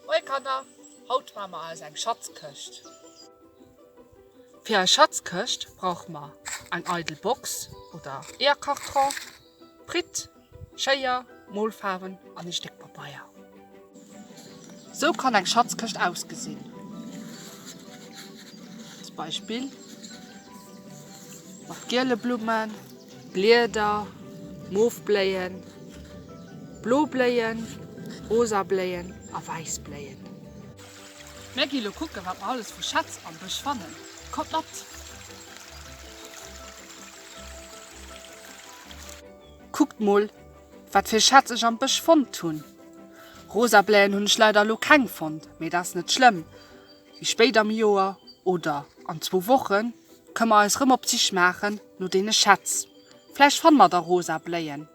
Moie Kanner, haut maache mer eis eng Schatzkëscht. Fir eis Schatzkëscht brauche mer eng eidel Box oder Eeërkarton, Pritt, Schéier, Molfaarwen an ee Stéck Pabeier. Sou kann eng Schatzkëscht ausgesinn. Zum Beispill mat giele Blummen, Blieder, mof Bléien, blo Bléien, rosa Bléien a wäiss Bléien. Mär gi lo kucken, wat mer alles vu Schätz am Bësch fannen. Kommt mat! Kuckt mol, wat fir Schätz ech am Bësch fonnt hunn. Rosa Bléien hunn ech leider elo keng fonnt, mee dat ass net schlëmm. Méi spéit am Joer oder an zwou Woche kënne mer eis rëm op d'Sich maachen no deene Schätz. Vläicht fanne mer da rosa Bléien.